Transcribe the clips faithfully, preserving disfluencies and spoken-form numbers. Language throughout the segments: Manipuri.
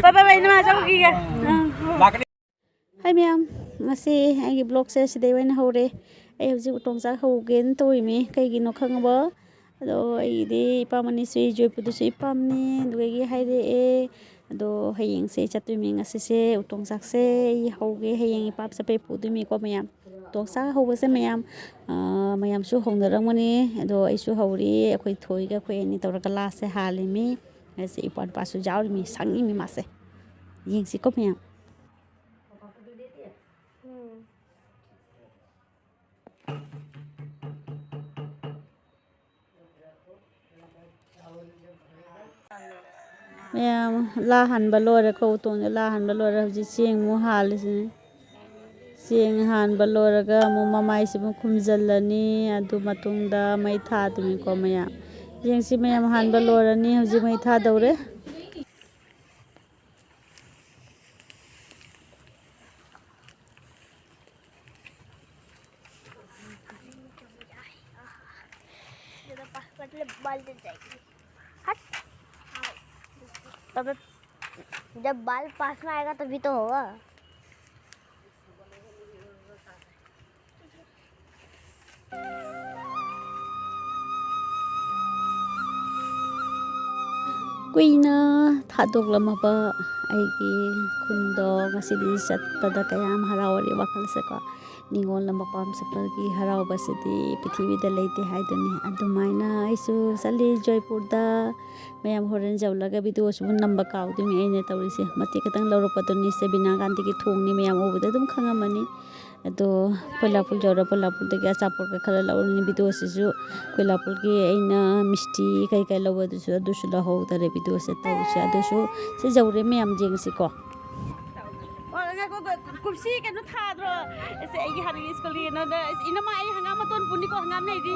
ꯄꯥꯄꯥ, ꯏꯅꯝꯃ ꯆꯧꯈꯤꯒꯦ꯫ ꯑꯥ꯫ ꯍꯥꯏ ꯃꯌꯥꯝ, ꯉꯁꯤ ꯑꯩꯒꯤ vlogꯁꯦ ꯁꯤꯗꯩ ꯑꯣꯏꯅ ꯍꯧꯔꯦ꯫ ꯑꯩ ꯍꯧꯖꯤꯛ ꯎꯇꯣꯡ ꯆꯥꯛ ꯍꯧꯒꯦꯅ ꯇꯧꯔꯤꯃꯤ꯫ ꯀꯩꯒꯤꯅꯣ ꯈꯪꯉꯕꯣ? ꯑꯗꯣ ꯑꯩꯒꯤꯗꯤ ꯏꯄꯥꯝ ꯑꯅꯤꯁꯨ, ꯖꯣꯏꯄꯨꯔꯗꯨꯁꯨ ꯏꯄꯥꯝꯅꯤ, ꯑꯗꯨꯗꯒꯤ ꯍꯥꯏꯔꯛꯑꯦ꯫ ꯑꯗꯣ ꯍꯌꯦꯡꯁꯦ ꯆꯠꯇꯣꯏꯃꯤ꯫ ꯉꯁꯤꯁꯦ ꯎꯇꯣꯡ ꯆꯥꯛꯁꯦ ꯑꯩ ꯍꯧꯒꯦ꯫ ꯍꯌꯦꯡ ꯏꯄꯥꯝ ꯆꯠꯄꯩ ꯄꯨꯗꯣꯏꯃꯤꯀꯣ ꯃꯌꯥꯝ꯫ ꯎꯇꯣꯡ ꯆꯥꯛ ꯍꯧꯕꯁꯦ ꯃꯌꯥꯝ, ꯑꯥ, ꯃꯌꯥꯝꯁꯨ ꯍꯧꯅꯔꯝꯒꯅꯤ꯫ ꯑꯗꯣ ꯑꯩꯁꯨ ꯍꯧꯔꯤ꯫ ꯑꯩꯈꯣꯏ ꯊꯣꯏꯒ ꯑꯩꯈꯣꯏ ꯑꯅꯤ ꯇꯧꯔꯒ ꯂꯥꯁꯁꯦ ꯍꯥꯜꯂꯤꯃꯤ꯫ ꯑꯩꯁꯦ ꯏꯄ꯭ꯋꯥ ꯅꯨꯄꯥꯁꯨ ꯌꯥꯎꯔꯤꯃꯤ, ꯁꯪꯉꯤꯃꯤ ꯃꯥꯁꯦ꯫ ꯌꯦꯡꯁꯤꯀꯣ ꯃꯌꯥꯝ꯫ ꯃꯌꯥꯝ, ꯂꯥ ꯍꯟꯕ ꯂꯣꯏꯔꯦꯀꯣ, ꯎꯇꯣꯡꯁꯦ ꯂꯥ ꯍꯟꯕ ꯂꯣꯏꯔꯦ꯫ ꯍꯧꯖꯤꯛ ꯆꯦꯡ ꯑꯃꯨꯛ ꯍꯥꯜꯂꯤꯁꯤꯅꯤ꯫ ꯆꯦꯡ ꯍꯥꯟꯕ ꯂꯣꯏꯔꯒ ꯑꯃꯨꯛ ꯃꯃꯥꯏꯁꯤꯃꯨꯛ ꯈꯨꯝꯖꯤꯜꯂꯅꯤ꯫ ꯑꯗꯨ ꯃꯇꯨꯡꯗ ꯃꯩ ꯊꯥꯗꯣꯏꯅꯤꯀꯣ ꯃꯌꯥꯝ꯫ ꯆꯦꯡꯁꯤ ꯃꯌꯥꯝ ꯍꯥꯟꯕ ꯂꯣꯏꯔꯅꯤ꯫ ꯍꯧꯖꯤꯛ ꯃꯩ ꯊꯥꯗꯧꯔꯦ꯫ मतलब बाल जल जाएगी। हट। अबे, जब बाल पास में आएगा तभी तो होगा। ꯀꯨꯏꯅ ꯊꯥꯗꯣꯛꯂꯝꯃꯕ ꯑꯩꯒꯤ ꯈꯨꯟꯗꯣ ꯉꯁꯤꯗꯤ ꯆꯠꯄꯗ ꯀꯌꯥꯝ ꯍꯔꯥꯎꯔꯦ ꯋꯥꯈꯜꯁꯦꯀꯣ꯫ ꯅꯤꯉꯣꯜꯅ ꯃꯄꯥꯝ ꯆꯠꯄꯒꯤ ꯍꯔꯥꯎꯕꯁꯤꯗꯤ ꯄ꯭ꯔꯤꯊꯤꯕꯤꯗ ꯂꯩꯇꯦ ꯍꯥꯏꯗꯨꯅꯤ꯫ ꯑꯗꯨꯃꯥꯏꯅ ꯑꯩꯁꯨ ꯆꯠꯂꯤ ꯖꯣꯏꯄꯨꯔꯗ꯫ ꯃꯌꯥꯝ ꯍꯣꯔꯦꯟ ꯌꯧꯔꯒ ꯚꯤꯗꯤꯑꯣꯁꯤꯕꯨ ꯅꯝꯕ ꯀꯥꯎꯗꯣꯏꯅꯤ ꯑꯩꯅ ꯇꯧꯔꯤꯁꯦ꯫ ꯃꯇꯦꯛ ꯈꯛꯇꯪ ꯂꯧꯔꯛꯄꯗꯨꯅꯤ꯫ ꯁꯦ ꯕꯤꯅꯥ ꯒꯥꯟꯙꯤꯒꯤ ꯊꯣꯡꯅꯤ ꯃꯌꯥꯝ ꯎꯕꯗ ꯑꯗꯨꯝ ꯈꯪꯉꯝꯃꯅꯤ꯫ ꯑꯗꯣ ꯀꯣꯏꯂꯥꯄꯨꯔ ꯌꯧꯔ ꯀꯣꯏꯂꯥꯄꯨꯔꯗꯒꯤ ꯑꯆꯥꯄꯣꯠꯀ ꯈꯔ ꯂꯧꯔꯅꯤ꯫ ꯚꯤꯗꯤꯑꯣꯁꯤꯁꯨ ꯀꯣꯏꯂꯥꯄꯨꯔꯒꯤ ꯑꯩꯅ ꯃꯤꯁꯇꯤ ꯀꯩ ꯀꯩ ꯂꯧꯕꯗꯨꯁꯨ ꯑꯗꯨꯁꯨ ꯂꯧꯍꯧꯗꯔꯦ꯫ ꯚꯤꯗꯤꯑꯣꯁꯦ ꯇꯧꯔꯤꯁꯦ ꯑꯗꯨꯁꯨ ꯁꯤ ꯌꯧꯔꯦ ꯃꯌꯥꯝ ꯌꯦꯡꯁꯤꯀꯣ꯫ ꯑꯣ, ꯉꯥꯏꯈꯣ, ꯉꯥꯏꯈꯣ, ꯀꯨꯝꯁꯤ ꯀꯩꯅꯣ ꯊꯥꯗ꯭ꯔꯣ? ꯑꯁ, ꯑꯩꯒꯤ ꯍꯥꯟꯅꯒꯤ ꯁ꯭ꯀꯨꯜꯒꯤ ꯀꯩꯅꯣꯗ, ꯑꯁ, ꯏꯅꯝꯃ, ꯑꯩ ꯍꯪꯒꯥꯝ ꯃꯇꯣꯟ ꯄꯨꯅꯤꯀꯣ, ꯍꯪꯒꯥꯝ ꯂꯩꯔꯤ꯫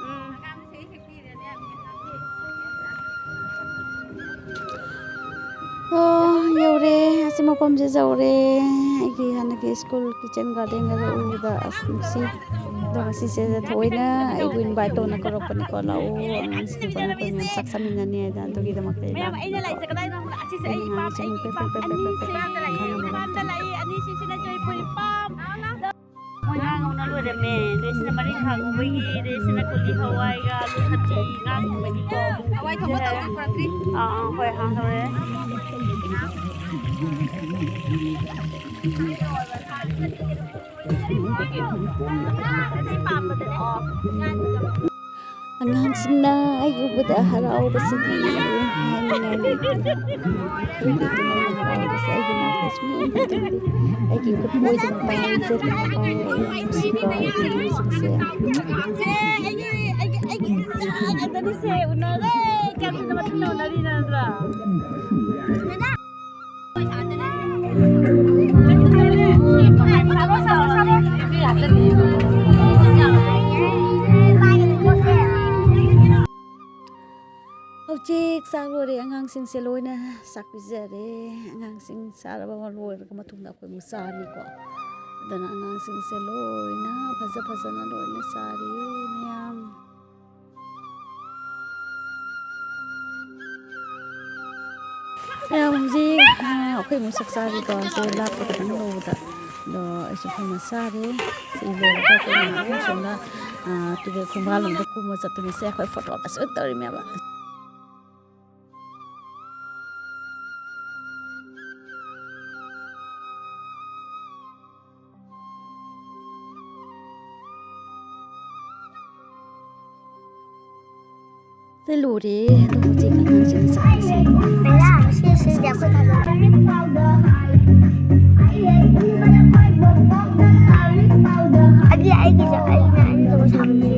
ꯎꯝ꯫ ꯑꯣ, ꯌꯧꯔꯦ꯫ ꯑꯁꯤ ꯃꯐꯝꯁꯦ ꯌꯧꯔꯦ꯫ ꯑꯩꯒꯤ ꯍꯥꯟꯅꯒꯤ ꯁ꯭ꯀꯨꯜ ꯀꯤꯠꯆꯟ ꯒꯥꯔꯗꯦꯟꯒꯗꯣ ꯎꯕꯗ ꯑꯁ ꯅꯨꯡꯁꯤ꯫ ꯑꯗꯣ ꯉꯁꯤꯁꯦ ꯊꯑꯣꯏꯅ ꯑꯩꯕꯨ invite ꯇꯧꯅ ꯀꯧꯔꯛꯄꯅꯤꯀꯣ, "ꯂꯥꯛꯑꯣ, ꯑꯉꯥꯡꯁꯤꯡ ꯄꯨꯟꯅ ꯑꯩꯈꯣꯏ ꯃꯌꯥꯝ ꯆꯥꯛ ꯆꯥꯃꯤꯟꯅꯅꯤ" ꯍꯥꯏꯗꯅ꯫ ꯑꯗꯨꯒꯤꯗꯃꯛꯇ ꯑꯩ ꯃꯌꯥꯝ, ꯑꯩꯅ ꯂꯥꯛꯏꯁꯦ ꯀꯗꯥꯏꯗꯅꯣ ꯈꯪꯕ꯭ꯔꯥ? ꯑꯁꯤꯁꯦ ꯑꯩ ꯏꯄꯥꯝ, ꯑꯩꯒꯤ ꯏꯄꯥꯝ ꯑꯅꯤꯁꯦ꯫ ꯑꯩꯒꯤ ꯏꯄꯥꯝꯗ ꯂꯥꯛꯏ, ꯑꯅꯤꯁꯤꯁꯤꯅ ꯖꯣꯏꯄꯨꯔꯤ ꯄꯥꯝ꯫ ꯃꯣꯏ ꯉꯥ ꯉꯧꯅ ꯂꯣꯏꯔꯝꯃꯦ꯫ ꯑꯗꯩ ꯁꯤꯅ ꯃꯔꯤꯡꯈꯥ ꯉꯧꯕꯒꯤ, ꯑꯗꯩ ꯁꯤꯅ ꯀꯣꯂꯤ ꯍꯋꯥꯏꯒ ꯑꯂꯨ ꯁꯥꯇꯤ, ꯉꯥ ꯊꯣꯡꯕꯒꯤꯀꯣ꯫ ꯍꯋꯥꯏ ꯊꯣꯡꯕ ꯇꯧꯔꯤ, ꯄꯨꯔꯛꯇ꯭ꯔꯤ꯫ ꯑꯥ, ꯑꯥ, ꯍꯣꯏ, ꯍꯥꯡꯍꯧꯔꯦ꯫ ꯑꯉꯥꯡꯁꯤꯡꯅ ꯑꯩ ꯎꯕꯗ ꯍꯔꯥꯎꯕꯁꯤꯗꯤ ꯍꯥꯏꯅꯤꯡꯉꯥꯏ ꯂꯩꯇꯦ꯫ ꯑꯩꯈꯣꯏꯒꯤ ꯏꯃꯨꯡꯅ ꯍꯔꯥꯎꯕꯁꯦ ꯑꯩꯒꯤ ꯅꯥꯛꯇ ꯁꯨꯡꯌꯦꯡ ꯌꯦꯡꯗꯦ꯫ ꯑꯩꯒꯤ ꯈꯨꯠ ꯑꯣꯏꯗꯅ ꯄꯥꯏꯔꯤꯁꯦ, ꯄꯥꯏꯔꯦ, ꯑꯩ ꯌꯥꯝ ꯅꯨꯡꯁꯤꯀꯣ ꯑꯩꯒꯤ ꯑꯉꯥꯡꯁꯤꯡꯁꯦ꯫ ꯍꯧꯖꯤꯛ ꯆꯥꯛ ꯂꯣꯏꯔꯦ, ꯑꯉꯥꯡꯁꯤꯡꯁꯦ ꯂꯣꯏꯅ ꯆꯥꯛ ꯄꯤꯖꯔꯦ꯫ ꯑꯉꯥꯡꯁꯤꯡ ꯆꯥꯔꯕ ꯂꯣꯏꯔꯕ ꯃꯇꯨꯡꯗ ꯑꯩꯈꯣꯏ ꯑꯃꯨꯛ ꯆꯥꯔꯅꯤꯀꯣ꯫ ꯑꯗꯨꯅ ꯑꯉꯥꯡꯁꯤꯡꯁꯦ ꯂꯣꯏꯅ ꯐꯖ ꯐꯖꯅ ꯂꯣꯏꯅ ꯆꯥꯔꯤ ꯃꯌꯥꯝ꯫ ꯃꯌꯥꯝ ꯍꯧꯖꯤꯛ, ꯑ, ꯑꯩꯈꯣꯏ ꯑꯃꯨꯛ ꯆꯥꯛ ꯆꯥꯔꯤꯀꯣ꯫ ꯁꯦ ꯂꯥꯞꯄ ꯈꯤꯇꯪ ꯂꯧꯕꯗ꯫ ꯑꯗꯣ ꯑꯩꯁꯨ ꯐꯝꯃ ꯆꯥꯔꯦ꯫ ꯁꯤ ꯂꯣꯏꯔꯒ ꯑꯩꯈꯣꯏ ꯉꯥꯏꯍꯥꯛꯇꯪ ꯁꯣꯝꯗ, ꯑ, ꯇꯨꯔꯦꯜ ꯈꯣꯡꯕꯥꯜ ꯂꯣꯝꯗ ꯀꯨꯝꯃ ꯆꯠꯇꯣꯏꯅꯦ꯫ ꯁꯦ ꯑꯩꯈꯣꯏ photo ꯒ shoot ꯇꯧꯔꯤꯃꯦꯕ꯫ ꯁꯦ ꯂꯣꯏꯔꯦ꯫ ꯑꯗꯣ ꯍꯧꯖꯤꯛ ꯑꯉꯥꯡꯁꯤꯡ ꯆꯠꯈ꯭ꯔꯁꯦ꯫ ꯑꯩꯒꯤ, ꯑꯩꯒꯤꯁꯨ ꯑꯩꯅ ꯑꯅꯤꯇꯧꯕ ꯁꯥꯕꯅꯦ꯫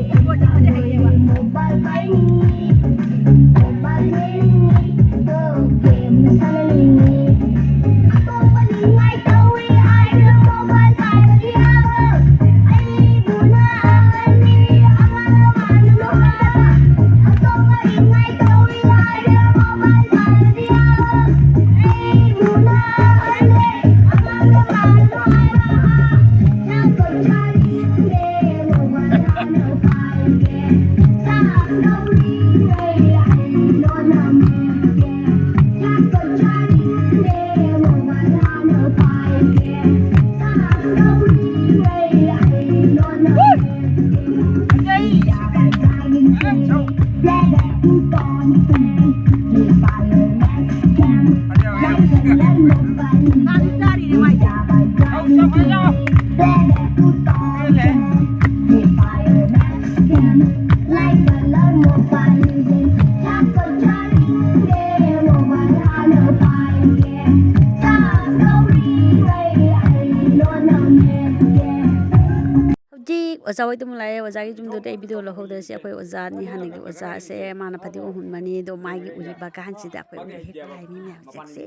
ꯍꯧꯖꯤꯛ ꯑꯣꯖꯥ ꯍꯣꯏꯗ ꯑꯃꯨꯛ ꯂꯥꯛꯑꯦ꯫ ꯑꯣꯖꯥꯒꯤ ꯌꯨꯝꯗꯨꯗ ꯑꯩ ꯚꯤꯗꯤꯑꯣ ꯂꯧꯍꯧꯗ꯭ꯔꯁꯤ꯫ ꯑꯩꯈꯣꯏ ꯑꯣꯖꯥꯅꯤ, ꯍꯥꯟꯅꯒꯤ ꯑꯣꯖꯥꯁꯦ, ꯃꯥꯅ ꯐꯗꯤꯒꯣꯝ ꯍꯨꯟꯕꯅꯤ, ꯑꯗꯣ ꯃꯥꯒꯤ ꯎꯔꯤ ꯕꯥꯒꯥꯟꯁꯤꯗ ꯑꯩꯈꯣꯏ ꯎꯔꯤ ꯍꯦꯛꯄ ꯍꯥꯏꯅꯤꯅꯦ ꯍꯧꯖꯤꯛꯁꯦ꯫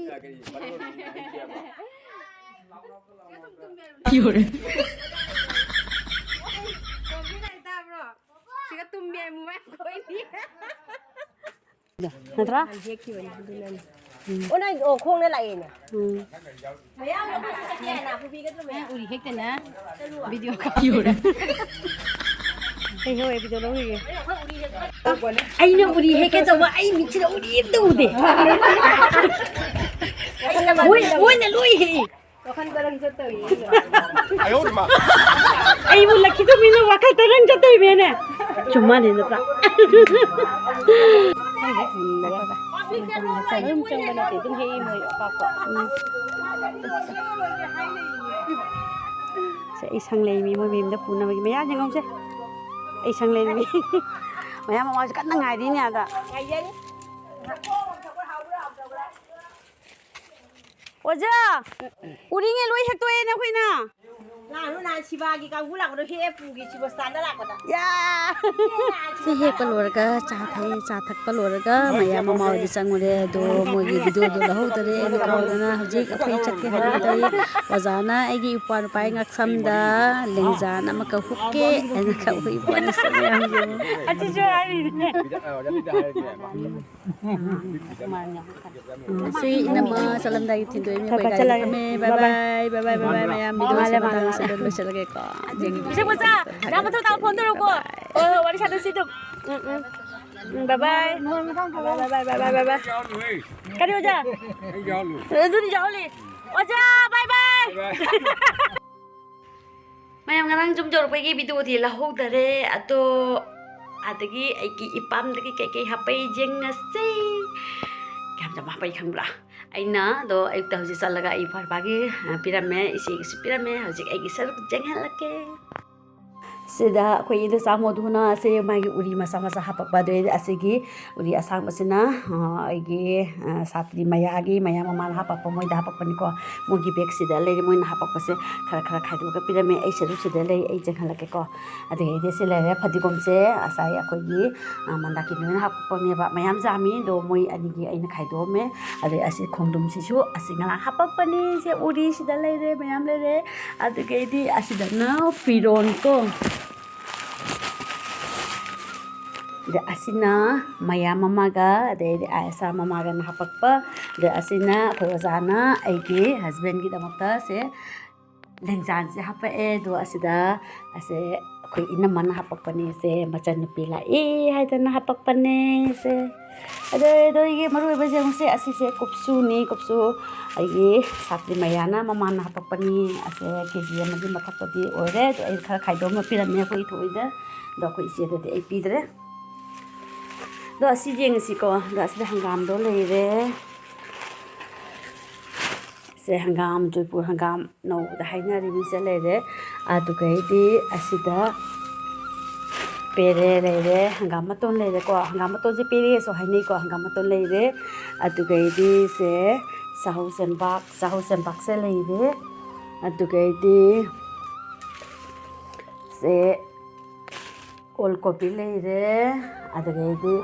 ꯌꯧꯔꯦ꯫ ꯁꯤꯒ ꯇꯨꯝꯕꯤ ꯑꯃꯨꯛ ꯀꯣꯏꯅꯤ꯫ ꯅꯠꯇ꯭ꯔꯥ? ꯍꯦꯛꯈꯤꯕꯅꯤ ꯑꯗꯨꯅꯅꯦ꯫ ꯎꯝ꯫ ꯑꯣ, ꯅꯪ, ꯑꯣ, ꯈꯣꯡꯅ ꯂꯥꯛꯑꯦꯅꯦ꯫ ꯎꯝ꯫ ꯃꯌꯥꯝ ꯑꯩꯈꯣꯏ ꯆꯠꯀꯦ ꯍꯥꯏꯅ ꯄꯨꯕꯤꯒꯗ꯭ꯔꯣ ꯃꯌꯥꯝ? ꯎꯔꯤ ꯍꯦꯛꯇꯅ ꯚꯤꯗꯤꯑꯣ ꯀꯥꯞꯄꯤꯔꯦ꯫ ꯀꯩ ꯍꯦꯛꯑꯣ ꯚꯤꯗꯤꯑꯣ ꯂꯧꯔꯤꯒꯦ? ꯑꯩꯅ ꯎꯔꯤ ꯍꯦꯛꯀꯦ ꯇꯧꯕ, ꯑꯩ ꯃꯤꯠꯁꯤꯗ ꯎꯔꯤ ꯑꯝꯇ ꯎꯗꯦ꯫ ꯃꯣꯏ, ꯃꯣꯏꯅ ꯂꯣꯏ ꯍꯦꯛꯏ꯫ ꯋꯥꯈꯜ ꯀꯔꯝ ꯆꯠꯇꯧꯔꯤ? ꯑꯩꯕꯨ ꯂꯛꯈꯤꯗꯕ ꯃꯤꯅ ꯋꯥꯈꯜ ꯇꯔꯪ ꯆꯠꯇꯣꯏꯅꯦꯅꯦ꯫ ꯆꯨꯝꯃꯥꯅꯦ ꯅꯠꯇ꯭ꯔꯥ? ꯈꯪꯗꯦ, ꯃꯨꯟꯕꯒ꯫ ꯑꯗꯨꯝ ꯆꯪꯕ ꯅꯠꯇꯦ, ꯑꯗꯨꯝ ꯍꯦꯛꯏ ꯃꯣꯏ ꯑꯄꯥꯛꯄ꯫ ꯎꯝ꯫ ꯁꯦ, ꯑꯩ ꯁꯪ ꯂꯩꯃꯤ, ꯃꯣꯏ ꯃꯌꯨꯝꯗ ꯄꯨꯅꯕꯒꯤ ꯃꯌꯥ ꯌꯦꯡꯉꯧꯁꯦ꯫ ꯑꯩ ꯁꯪ ꯂꯩꯃꯤ꯫ ꯃꯌꯥꯝ ꯃꯃꯥꯁꯨ ꯀꯟꯅ ꯉꯥꯏꯔꯤꯅꯦ ꯑꯗ꯫ ꯑꯣꯖꯥ, ꯎꯔꯤꯉꯩ ꯂꯣꯏ ꯍꯦꯛꯇꯣꯛꯑꯦꯅꯦ ꯑꯩꯈꯣꯏꯅ꯫ ꯂꯥꯛꯑꯅꯨ, ꯅꯍꯥꯟ ꯁꯤꯕꯥꯒꯤ ꯀꯥꯡꯕꯨ ꯂꯥꯛꯄꯗꯣ ꯍꯦꯛꯑꯦ ꯄꯨꯒꯤ, ꯁꯤꯕ ꯁ꯭ꯇꯥꯟꯗ ꯂꯥꯛꯄꯗ꯫ ꯌꯥ! ꯁꯤ ꯍꯦꯛꯄ ꯂꯣꯏꯔꯒ ꯆꯥ ꯊꯛꯑꯦ, ꯆꯥ ꯊꯛꯄ ꯂꯣꯏꯔꯒ ꯃꯌꯥꯝ ꯃꯃꯥ ꯍꯣꯏꯗ ꯆꯪꯉꯨꯔꯦ, ꯑꯗꯣ ꯃꯣꯏꯒꯤ ꯚꯤꯗꯤꯑꯣꯗꯣ ꯂꯧꯍꯧꯗꯔꯦ, ꯑꯩꯅ ꯀꯥꯎꯗꯅ ꯍꯧꯖꯤꯛ ꯑꯩꯈꯣꯏ ꯆꯠꯀꯦ ꯍꯥꯏꯅ ꯇꯧꯔꯤ꯫ ꯑꯣꯖꯥꯅ ꯑꯩꯒꯤ ꯏꯄ꯭ꯋꯥ ꯅꯨꯄꯥꯒꯤ ꯉꯛꯁꯝꯗ ꯂꯦꯡꯖꯥꯟ ꯑꯃ ꯀꯛꯍꯨꯛꯀꯦ ꯍꯥꯏꯅ ꯀꯛꯍꯨꯛꯏ ꯄꯣꯠꯅꯤ꯫ ꯑꯁꯤꯁꯨ ꯍꯥꯏꯔꯤꯅꯦ꯫ ꯁꯤ ꯏꯅꯝꯃ ꯆꯠꯂꯝꯗꯥꯏꯒꯤ ꯊꯤꯟꯗꯣꯛꯏꯅꯦ꯫ ꯑꯩꯈꯣꯏ ꯒꯥꯔꯤꯗ ꯐꯝꯃꯦ꯫ ꯕꯥꯏ ꯕꯥꯏ, ꯕꯥꯏ ꯕꯥꯏ, ꯕꯥꯏ ꯕꯥꯏ, ꯃꯌꯥꯝ ꯚꯤꯗꯤꯑꯣꯁꯦ ꯃꯇꯥꯡ ꯑꯁꯤꯗ ꯂꯣꯏꯁꯤꯜꯂꯒꯦꯀꯣ꯫ ꯃꯁꯛ ꯃꯆꯥ, ꯅꯪ ꯃꯊꯪ ꯇꯥ ꯐꯣꯟ ꯇꯧꯔꯛꯎꯀꯣ꯫ ꯍꯣꯏ, ꯍꯣꯏ, ꯋꯥꯔꯤ ꯁꯥꯟꯅꯁꯤ ꯑꯗꯨꯝ꯫ ꯎꯝ, ꯎꯝ꯫ ꯎꯝ, ꯕꯥꯏ ꯕꯥꯏ꯫ ꯕꯥꯏ ꯕꯥꯏ, ꯕꯥꯏ ꯕꯥꯏ, ꯕꯥꯏ ꯕꯥꯏ꯫ ꯀꯔꯤ ꯑꯣꯖꯥ? ꯑꯗꯨꯗꯤ ꯌꯥꯎꯍꯜꯂꯤ꯫ ꯑꯣꯖꯥ, ꯕꯥꯏ ꯕꯥꯏ꯫ ꯃꯌꯥꯝ ꯉꯔꯥꯡ ꯌꯨꯝ ꯌꯧꯔꯛꯄꯒꯤ ꯚꯤꯗꯤꯑꯣꯗꯤ ꯂꯧꯍꯧꯗꯔꯦ, ꯑꯗꯣ ꯑꯗꯒꯤ ꯑꯩꯒꯤ ꯏꯄꯥꯝꯗꯒꯤ ꯀꯩꯀꯩ ꯍꯥꯞꯄꯛꯏ ꯌꯦꯡꯉꯁꯤ꯫ ꯀꯌꯥꯝ ꯌꯥꯝ ꯍꯥꯞꯄꯛꯏ ꯈꯪꯕ꯭ꯔꯥ? ꯑꯩꯅ ꯑꯗꯣ ꯑꯌꯨꯛꯇ ꯍꯧꯖꯤꯛ ꯆꯠꯂꯒ ꯑꯩ ꯏꯄ꯭ꯋꯥ ꯅꯨꯄꯥꯒꯤ, ꯑ, ꯄꯤꯔꯝꯃꯦ, ꯏꯆꯦꯒꯤꯁꯨ ꯄꯤꯔꯝꯃꯦ꯫ ꯍꯧꯖꯤꯛ ꯑꯩꯒꯤ ꯁꯔꯨꯛ ꯌꯦꯡꯍꯜꯂꯛꯀꯦ꯫ ꯁꯤꯗ ꯑꯩꯈꯣꯏ ꯏꯟꯗꯣꯆꯥ ꯃꯣꯗꯨꯅ ꯑꯁꯤ ꯃꯥꯒꯤ ꯎꯔꯤ ꯃꯆꯥ ꯃꯆꯥ ꯍꯥꯞꯄꯛꯄ, ꯑꯗꯨꯗꯩꯗꯤ ꯑꯁꯤꯒꯤ ꯎꯔꯤ ꯑꯁꯥꯡꯕꯁꯤꯅ, ꯑ, ꯑꯩꯒꯤ, ꯑ, ꯁꯥꯇ꯭ꯔꯤ ꯃꯌꯥꯒꯤ, ꯃꯌꯥ ꯃꯃꯥꯅ ꯍꯥꯞꯄꯛꯄ, ꯃꯣꯏꯗ ꯍꯥꯞꯄꯛꯄꯅꯤꯀꯣ꯫ ꯃꯣꯏꯒꯤ ꯕꯦꯒꯁꯤꯗ ꯂꯩꯔꯦ, ꯃꯣꯏꯅ ꯍꯥꯞꯄꯛꯄꯁꯦ ꯈꯔ ꯈꯔ ꯈꯥꯏꯗꯣꯛꯑꯒ ꯄꯤꯔꯝꯃꯦ꯫ ꯑꯩ ꯁꯔꯨꯛꯁꯤꯗ ꯂꯩ, ꯑꯩ ꯆꯦꯟꯍꯜꯂꯛꯀꯦꯀꯣ꯫ ꯑꯗꯒꯤꯗꯤ ꯁꯤ ꯂꯩꯔꯦ ꯐꯗꯤꯒꯣꯝꯁꯦ, ꯉꯁꯥꯏ ꯑꯩꯈꯣꯏꯒꯤ, ꯑ, ꯃꯟꯗꯥꯀꯤꯅꯤ ꯍꯣꯏꯅ ꯍꯥꯞꯄꯛꯄꯅꯦꯕ꯫ ꯃꯌꯥꯝ ꯌꯥꯝꯃꯤ, ꯑꯗꯣ ꯃꯣꯏ ꯑꯅꯤꯒꯤ ꯑꯩꯅ ꯈꯥꯏꯗꯣꯛꯑꯝꯃꯦ꯫ ꯑꯗꯩ ꯑꯁꯤ ꯈꯣꯡꯗ꯭ꯔꯨꯝꯁꯤꯁꯨ ꯑꯁꯤ ꯉꯔꯥꯡ ꯍꯥꯞꯄꯛꯄꯅꯤ꯫ ꯁꯦ ꯎꯔꯤꯁꯤꯗ ꯂꯩꯔꯦ, ꯃꯌꯥꯝ ꯂꯩꯔꯦ꯫ ꯑꯗꯨꯗꯒꯤꯗꯤ ꯑꯁꯤꯗꯅ ꯐꯤꯔꯣꯟ ꯀꯣ꯫ ꯑꯗ ꯑꯁꯤꯅ ꯃꯌꯥ ꯃꯃꯥꯒ, ꯑꯗꯩꯗꯤ ꯑꯥꯏꯁꯥ ꯃꯃꯥꯒꯅ ꯍꯥꯄꯛꯄ, ꯑꯗ ꯑꯁꯤꯅ ꯑꯩꯈꯣꯏ ꯑꯣꯖꯥꯅ ꯑꯩꯒꯤ husbandꯒꯤꯗꯃꯛꯇ ꯁꯦ ꯂꯦꯡꯖꯥꯟꯁꯦ ꯍꯥꯄꯛꯑꯦ꯫ ꯑꯗꯣ ꯑꯁꯤꯗ ꯑꯁꯦ ꯑꯩꯈꯣꯏ ꯏꯅꯝꯃꯅ ꯍꯥꯄꯛꯄꯅꯤ꯫ ꯁꯦ ꯃꯆꯟꯅꯨꯄꯤ ꯂꯥꯛꯏ ꯍꯥꯏꯗꯅ ꯍꯥꯄꯛꯄꯅꯦ꯫ ꯁꯦ ꯑꯗꯣ, ꯑꯗꯣ ꯑꯩꯒꯤ ꯃꯔꯨ ꯑꯣꯏꯕ ꯌꯦꯡꯉꯨꯁꯦ, ꯑꯁꯤꯁꯦ ꯀꯨꯞꯁꯨꯅꯤ꯫ ꯀꯨꯞꯁꯨ ꯑꯩꯒꯤ ꯁꯥꯇ꯭ꯔꯤ ꯃꯌꯥꯅ ꯃꯃꯥꯅ ꯍꯥꯄꯛꯄꯅꯤ꯫ ꯑꯁꯦ ꯀꯦ ꯖꯤ ꯑꯃꯒꯤ ꯃꯊꯛꯇꯗꯤ ꯑꯣꯏꯔꯦ꯫ ꯑꯗꯣ ꯑꯩ ꯈꯔ ꯈꯥꯏꯗꯣꯛꯑꯝꯃ ꯄꯤꯔꯝꯃꯦ ꯑꯩꯈꯣꯏ ꯏꯊꯣꯏꯗ꯫ ꯑꯗꯣ ꯑꯩꯈꯣꯏ ꯏꯆꯦꯗꯗꯤ ꯑꯩ ꯄꯤꯗ꯭ꯔꯦ꯫ ꯑꯗꯣ ꯑꯁꯤ ꯌꯦꯡꯉꯁꯤꯀꯣ꯫ ꯑꯗꯣ ꯑꯁꯤꯗ ꯍꯪꯒꯥꯝꯗꯣ ꯂꯩꯔꯦ꯫ ꯁꯦ ꯍꯪꯒꯥꯝ, ꯖꯣꯏꯄꯨꯔ ꯍꯪꯒꯥꯝ ꯅꯧꯕꯗ ꯍꯥꯏꯅꯔꯤꯕꯁꯦ ꯂꯩꯔꯦ꯫ ꯑꯗꯨꯒꯩꯗꯤ ꯑꯁꯤꯗ ꯄꯦꯔꯦ ꯂꯩꯔꯦ, ꯍꯪꯒꯥꯝ ꯃꯇꯣꯟ ꯂꯩꯔꯦꯀꯣ꯫ ꯍꯪꯒꯥꯝ ꯃꯇꯣꯟꯁꯦ ꯄꯦꯔꯦꯁꯨ ꯍꯥꯏꯅꯩꯀꯣ꯫ ꯍꯪꯒꯥꯝ ꯃꯇꯣꯟ ꯂꯩꯔꯦ꯫ ꯑꯗꯨꯒꯩꯗꯤ ꯁꯦ ꯆꯍꯧ ꯆꯦꯡꯄꯥꯛ, ꯆꯍꯧ ꯆꯦꯡꯄꯥꯛꯁꯦ ꯂꯩꯔꯦ꯫ ꯑꯗꯨꯒꯩꯗꯤ ꯁꯦ ꯑꯣꯜ ꯀꯣꯕꯤ ꯂꯩꯔꯦ꯫ ꯑꯗꯨꯗꯒꯤꯗꯤ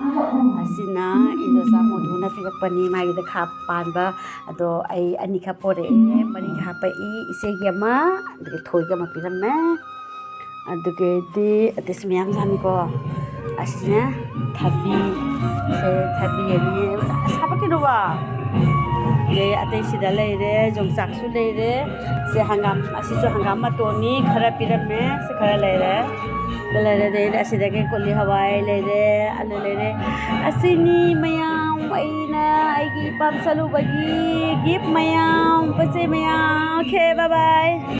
ꯑꯁꯤꯅ ꯏꯟꯗꯣꯆꯥ ꯃꯣꯗꯨꯅ ꯄꯤꯔꯛꯄꯅꯤ, ꯃꯥꯒꯤꯗ ꯈꯥ ꯄꯥꯟꯕ꯫ ꯑꯗꯣ ꯑꯩ ꯑꯅꯤꯈꯛ ꯄꯣꯔꯛꯑꯦ, ꯃꯔꯤꯈꯛ ꯍꯥꯄꯛꯏ, ꯏꯆꯦꯒꯤ ꯑꯃ, ꯑꯗꯒꯤ ꯊꯣꯏꯒꯤ ꯑꯃ ꯄꯤꯔꯝꯃꯦ꯫ ꯑꯗꯨꯗꯒꯤꯗꯤ ꯑꯇꯩꯁꯨ ꯃꯌꯥꯝ ꯌꯥꯝꯃꯤꯀꯣ꯫ ꯑꯁꯤꯅ ꯊꯕꯤ, ꯁꯦ ꯊꯕꯤ ꯑꯅꯤ, ꯑꯁ ꯍꯥꯄꯛꯀꯅꯣꯕ꯫ ꯑꯗꯩ ꯑꯇꯩꯁꯤꯗ ꯂꯩꯔꯦ, ꯌꯣꯡꯆꯥꯛꯁꯨ ꯂꯩꯔꯦ꯫ ꯁꯦ ꯍꯪꯒꯥꯝ, ꯑꯁꯤꯁꯨ ꯍꯪꯒꯥꯝ ꯃꯇꯣꯟꯅꯤ, ꯈꯔ ꯄꯤꯔꯝꯃꯦ꯫ ꯁꯤ ꯈꯔ ꯂꯩꯔꯦ꯫ ꯂꯩꯔꯦ, ꯑꯗꯩꯗꯤ ꯑꯁꯤꯗꯒꯤ ꯀꯣꯂꯤ ꯍꯋꯥꯏ ꯂꯩꯔꯦ, ꯑꯂꯨ ꯂꯩꯔꯦ꯫ ꯑꯁꯤꯅꯤ ꯃꯌꯥꯝ ꯑꯩꯅ ꯑꯩꯒꯤ ꯏꯄꯥꯝ ꯆꯠꯂꯨꯕꯒꯤ gift ꯃꯌꯥꯝ, ꯄꯣꯠ ꯆꯩ ꯃꯌꯥꯝ꯫ Okay, bye bye꯫